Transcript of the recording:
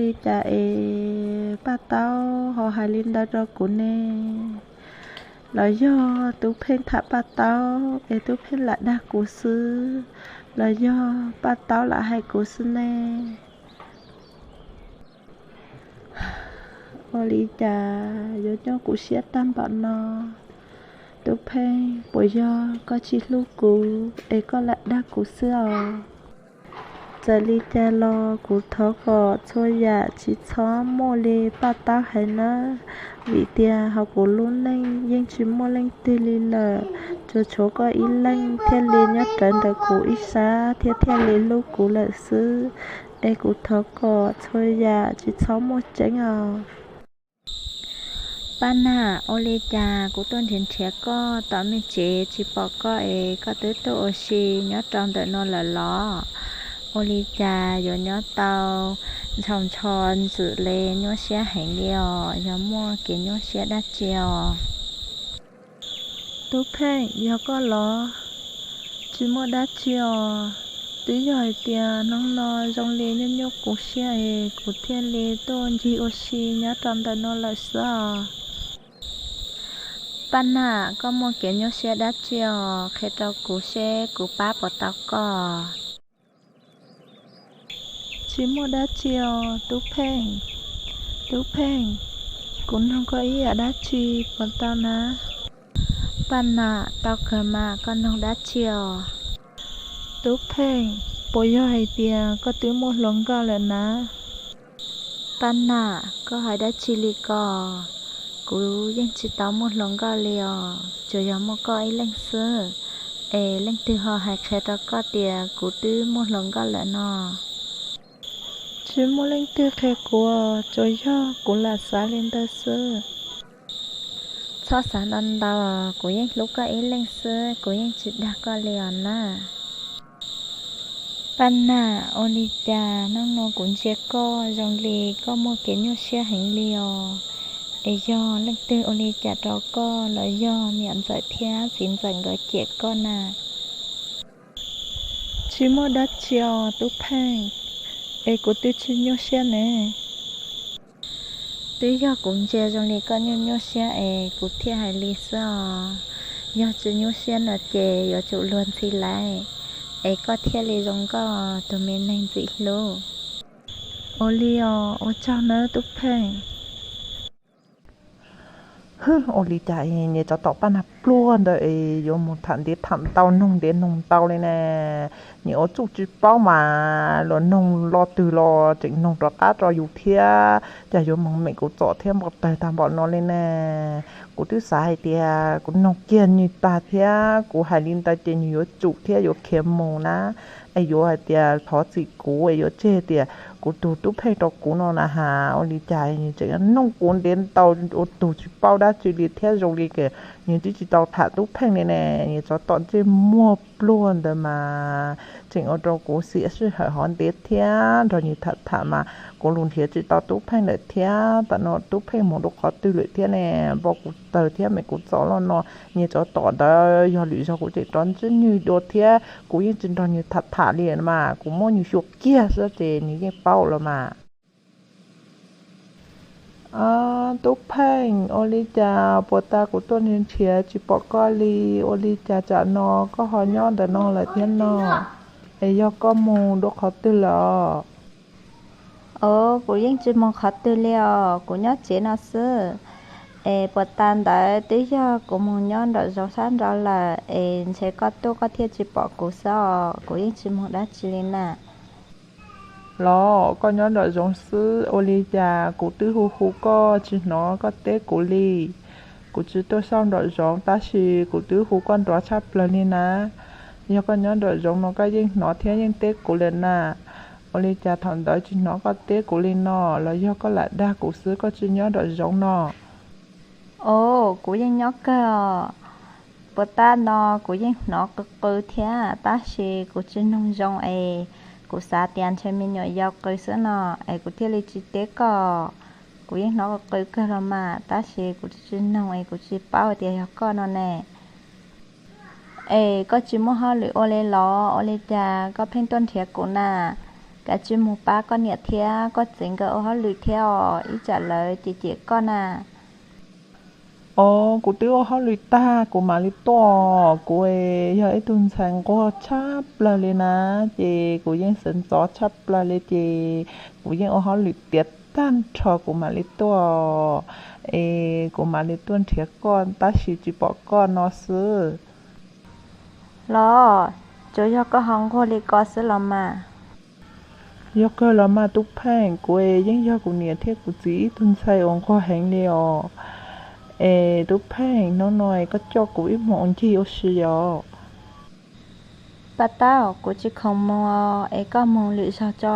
Li cas es Paj Taub ho hais li ntawd rau kuv ne? Los yog Tub Pheej tham Paj Taub es Tub Pheej lam dag kuv xwb, los yog Paj Taub lam hais kuv xwb ne? Ua li cas yuav nyuaj kuv siab tag npaum no? Tub Pheej, puas yog koj tsis hlub kuv es koj lam dag kuv xwb os? Txawm li cas los kuv thov kom txhua yam tsis txhob muaj li Paj Taub hais nawb, vim tias hauv kuv lub neej yeej tsis muaj leej twg li lawm, tsuas tshuav koj ib leeg thiaj li nyob rawv ntawm kuv ib sab thiab thiaj li hlub kuv lawm xwb. Es kuv thov kom txhua yam tsis txhob muaj tseeb os. Paj Nam, ua li cas kuv tuaj nrhiav nrhiav koj tom me tsev tsis pom koj es koj twb tuaj ua si nyob rau ntawm no lawm los? Ua li cas yuav nyob tau ntshaus ntsho ntxwm le nyuaj siab heev li os? Yog muaj kev nyuaj siab dab tsi os? Tub Pheej, yog koj los? Tsis muaj dab tsi os. Twb yog hais tias hnub no zoo li nyuaj nyuaj kuv siab es kuv thiaj li tuaj ncig ua si nyob rau ntawm no lawm xwb os. Paj Nam, koj muaj kev nyuaj siab dab tsi os? Qhia rau kuv seb kuv pab puas tau koj. Tsis muaj dab tsi os Tub Pheej. Tub Pheej, kuv noog koj ib yam dab tsi puas tau na? Paj Nam, tau kawg mas, koj noog dab tsi os? Tub Pheej, puas yog hais tias koj twb muaj hluas nkauj lawm na? Paj Nam, koj hais dab tsi li ko? Kuv yeej tsis tau muaj hluas nkauj li os, tsuas yog muaj koj ib leeg xwb. Es leej twg ho hais qhia rau koj tias kuv twb muaj hluas nkauj lawm no? Tsis muaj leej twg qhia kuv, tsuas yog kuv lam xav li ntawd xwb. Txhob xav ntau ntau, kuv yeej hlub koj ib leeg xwb, kuv yeej tsis dag koj li os na. Paj Nam, ua li cas hnub no kuv ntsia koj zoo li koj muaj kev nyuaj siab heev li os? Es yog leej twg ua li cas rau koj los yog niam ntxawm thiab txiv ntxawm nkawd cem koj na? Tsis muaj dab tsi os Tub Pheej, es kuv twb tsis nyuaj siab ne. Twb yog kuv ntsia zoo li koj nyuaj nyuaj siab es kuv thiaj hais li xwb os. Yog tsis nyuaj siab no ces yuav tsum luag ntxhi lawm, es koj thiaj li zoo nkauj tus me neeg ntxim hlub. Ua li os, ua tsaug nawb Tub Pheej. Hwb, ua li cas es niag tsov tom Paj Nag pluag ntawd es yuav mus tham ntiav tham ntau, noog ntiav noog ntau li ne? Niag ua txuj tsis paub mas los noog lo twg los tseem noog rov qab rau yus thiab, cas yuav moog meem kuv txom thiab npau taws tag npaum no li ne? Kuv twb xav hais tias kuv noog kiag nws tag thiab kuv hais li ntawd ces nws yuav tsum thiab yuav khiav mus na, es yuav hais tias thov txim kuv es yuav tseg tias kuv tug Tub Pheej rau kuv no na has. Ua li cas nws tseem noog kuv ntiav ntau ua tug tsis paub dab tsi li thiab, zoo li nws twb tsis tau tham Tub Pheej li ne. Niag tsov tom ntsej muag pluag ntawd mas tseem ua rau kuv xiam sij hawm hov ntiav thiab nrog nws tham tham mas kuv lus nrhiav tsis tau Tub Pheej lawm thiab. Tam no Tub Pheej mus dua qhov twg lawm thiab ne? Npau kuv taws thiab meem kuv txom loj no. Niag tsov tom ntawd yog lwm zaug kuv tseem rov ntsib nws dua thiab, kuv yeej tsis nrog nws tham tham li mas kuv muab nws xyuas kiag xwb ces nws yeej paub los mas. Tub Pheej, ua li cas puag ta kuv tuaj nrhiav nrhiav tsis pom koj li, ua li cas tsam no koj ho nyob ntawm no lawm thiab no? Es yog koj mus dua qhov twg lawm os? Os, kuv yeej tsis mus qhov twg li os, kuv nyob tsev no xwb. Es puag ta ntawd twb yog kuv mus nyob nraum zoov sab nraud lawm es ntshe koj tuaj koj thiaj tsis pom kuv xwb os, kuv yeej tsis mus dab tsi li na. Los koj nyob nraum zoov xwb, ua li cas kuv twb hu hu koj tsis hnov koj teb kuv li? Kuv tsis tuaj xauj nraum zoov tab sis kuv twb hu koj nrov tshaj plaws li na. Yog koj nyob nraum zoov no koj yeej hnov thiab yeej teb kuv lawm na. Ua li cas thaum ntawd tsis hnov koj teb kuv li no? Los yog koj lam dag kuv xwb koj tsis nyob nraum zoov no? Os, kuv yeej nyob kawg os. Puag ta no kuv yeej hnov qw qw thiab tab sis kuv tsis noog zoo es kuv xav tias ntshe me nyuam yaus qw xwb no es kuv thiaj li tsis teb koj. Kuv yeej hnov qw qw kawg los mas tab sis kuv tsis noog es kuv tsis paub tias yog koj no ne. Es koj tsis muaj hauj lwm ua li los ua li cas koj pheej tuaj nrhiav kuv na? kav tsij mus pab koj niam thiab koj txiv nkawd ua hauj lwm thiab os, ib tsam lawv cem cem koj na. Os, kuv twb ua hauj lwm tag kuv mam li tuaj. Kuv yog ib tug ntxhais nquag tshaj plaws li na, ces kuv yeej sawv ntxov tshaj plaws li ces kuv yeej ua hauj lwm tiav tag nrho kuv mam li tuaj. Es kuv mam li tuaj nrhiav koj tab sis tsis pom koj no xwb. Los, tsuas yog koj ho nquag li ko xwb los mas? Yog kawg los mas Tub Pheej, kuv yeej yog kuv niam thiab kuv txiv ib tug ntxhais uas nquag heev li os. Es Tub Pheej, hnub no koj coj kuv ib hmos ncig ua si os. Paj Taub, kuv tsis khoom mus es koj mus lwm zog tso.